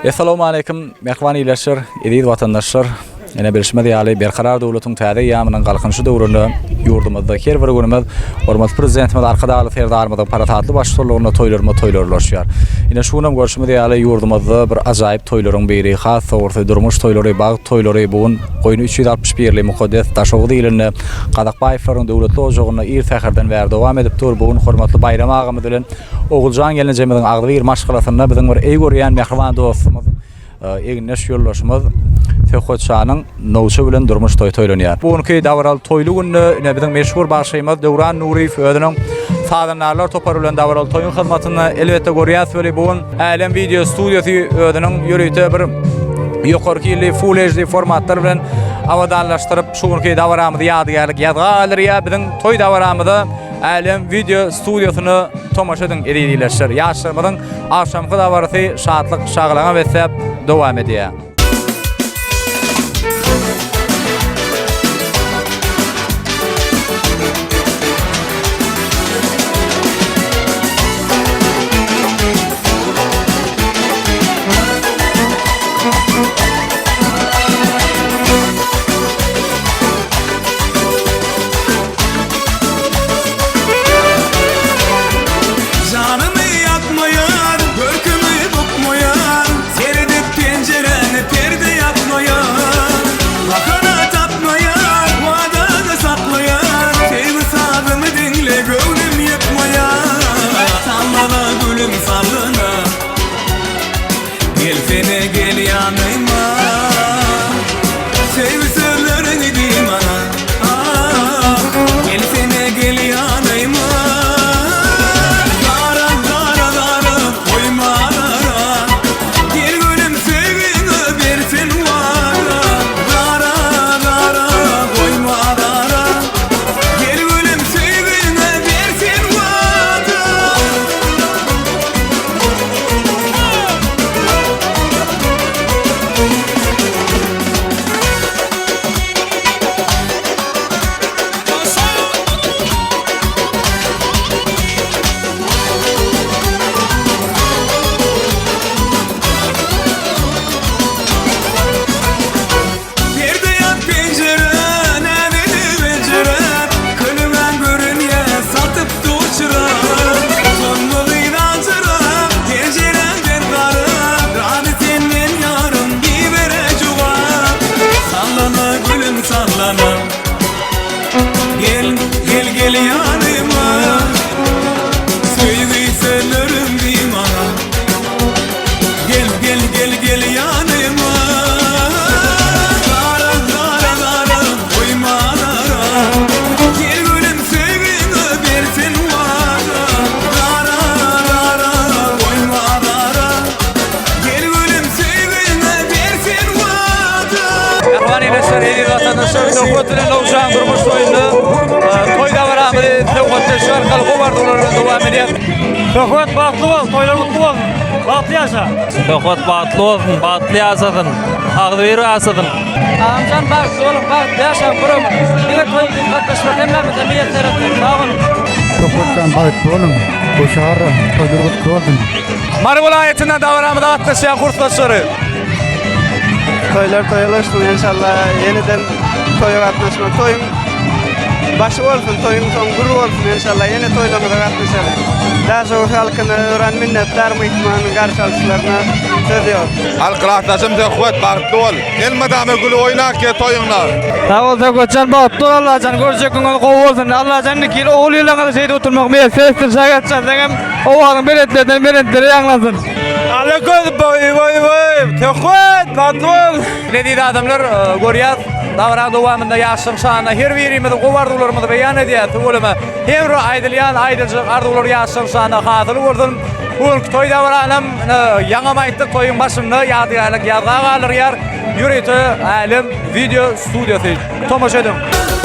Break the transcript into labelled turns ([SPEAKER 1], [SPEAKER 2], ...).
[SPEAKER 1] Essalawmaleýkim, mähriban ildeşler, eziz watandaşlar! Ine, bilşimiz ýaly, Berkarar döwletiň täze eýýamynyň Galkynyşy döwründe ýurdumyzda her bir günümiz hormatly Prezidentimiz Arkadagly Serdarymyzyň parasatly baştutanlygynda toýlarymyz toýlara ulaşýar. Ine, şu günem görşümiz ýaly, ýurdumyzda bir ajaýyp toýlaryň biri, has dogrusy, durmuş toýlary, bagt toýlary bu gün Goýun 361-li mukaddes Daşoguz ilinde Gazakbaýewleriň döwletli ojagynda ir säherden bäri dowam edip dur. Bu gün hormatly Baýram agamyz bilen Oguljan gelnejemiziň agzybir maşgalasynda biziň bir eý görýän mähriban dostumyz, egindeş ýoldaşymyz Söhbet şanyň Nowça bilen durmuş toýy toýlanýar. Bu günki dabaraly toýly günde ine biziň meşhur bagşymyz Döwran Nuryýew özüniň sazandarlar topary bilen dabaraly toýuň hyzmatynda. Elbetde görýäs weli bu gün Älem wideo studiýasy özüniň ýörite bir ýokary hilli Full HD formatlar bilen abadanlaşdyryp şu günki dabaramyzy ýadygärlik ýazga galdyrýar. Biziň toý dabaramyza Älem wideo studiýasyna tomaşa ediň eziz ildeşler. Ýaşlarymyzyň agşamky dabarasy şatlyk şagalaňa besläp dowam edýär.
[SPEAKER 2] Janymy ýakmaýar, görkümi bukmaýar, Seredip penjiräni perde ýapmaýar. Bahana tapmaýar, wadany saklaýar, Söýgi sazymy diňle, göwnüm ýykmaýar. Sallana gülüm sallana, Gelsene gel ýanyma, Söýgi sözleriňi diý maňa. Ah, gelsene gel ýanyma. Zara, zara, zara, goýma zara. Gel gülüm söýgiňi ber sen wada. Zara, zara, goýma zara. Gel gülüm söýgiňi ber sen wada. Perde ýap penjire, näzini bejire, Kölüňem görünýä satyp dur çyra. Utanma gyz ajyra, penjiräňden gara, Razy senden ýarym gibere jogap. Sallana gülüm sallana, Gel, gel gel ýanyma, Söýgi sözlerim diý maňa. Gel gel gel gel ýanyma Zara zara zara goýma zara Gel gülüm söýgiňi ber sen wada Zara zara goýma zara Gel gülüm söýgiňi ber sen wada
[SPEAKER 1] Mähriban ildeşler, eziz watandaşlar, Söhbet bilen Nowşan durmuş toýunda toý dabaramyzy söhbetdeşlik arkaly gowy arzuwlar bilen dowam edýär.
[SPEAKER 3] Söhbet bagtly bol, toýlar gutly bolsun. Bagtly ýaşa.
[SPEAKER 4] Söhbet bagtly bolsun, bagtly ýaşasyn. Agzybir ýaşasyn.
[SPEAKER 5] Agamjan bagtly boluň, bagtly ýaşaň bir ömür. Diňe toý üçin gatnaşmak hemmämize miýesser etsin. Sag boluň.
[SPEAKER 6] Söhbetjan bagtly boluň, goşa garra, toýlar gutly bolsun.
[SPEAKER 1] Mary welaýatyndan dabaramyza gatnaşýan kursdaşlary.
[SPEAKER 7] Toýlar toýa ulaşsyn enşalla ýeneden toýa gatnaşmak toýuň başy bolsun toýuň soňy gür bolsun enşalla ýene toýlarymyza gatnaşaly. Daşoguz halkyna öran minnetdar myhman garşy alyşlaryna söz ýok.
[SPEAKER 8] Al klasdaşym Söhbet bagtly bol. Elmydama gülüp oýnap gel toýuňda.
[SPEAKER 5] Sag bol Söhbetjan bagtly bol Allajan görjek günüňiz gowy bolsun Allajan indiki ýyl ogul ýylyňyzy şeýdip oturmak miýesser etsin Şagetjan seňem owazyň belentlerden belentlere ýaňlansyn.
[SPEAKER 3] Alla göz boý boý boý. Söhbet bagtly bol.
[SPEAKER 1] Eziz adamlar, görýäs, dabaraň dowamynda ýaşlaryň şanyna her birimiz gowy arzuwlarymyzy beýan edýäs. Tüweleme, her bir aýdylýan, aýdyljak arzuwlar ýaşlaryň şanyna hasyl bolsun. Bu günki toý dabaranam, ine, ýaňam aýtdyk, toýuň başynda ýadygärlik ýazga galdyrýar. Ýörite Älem wideo studiýasy. Tomaşa ediň.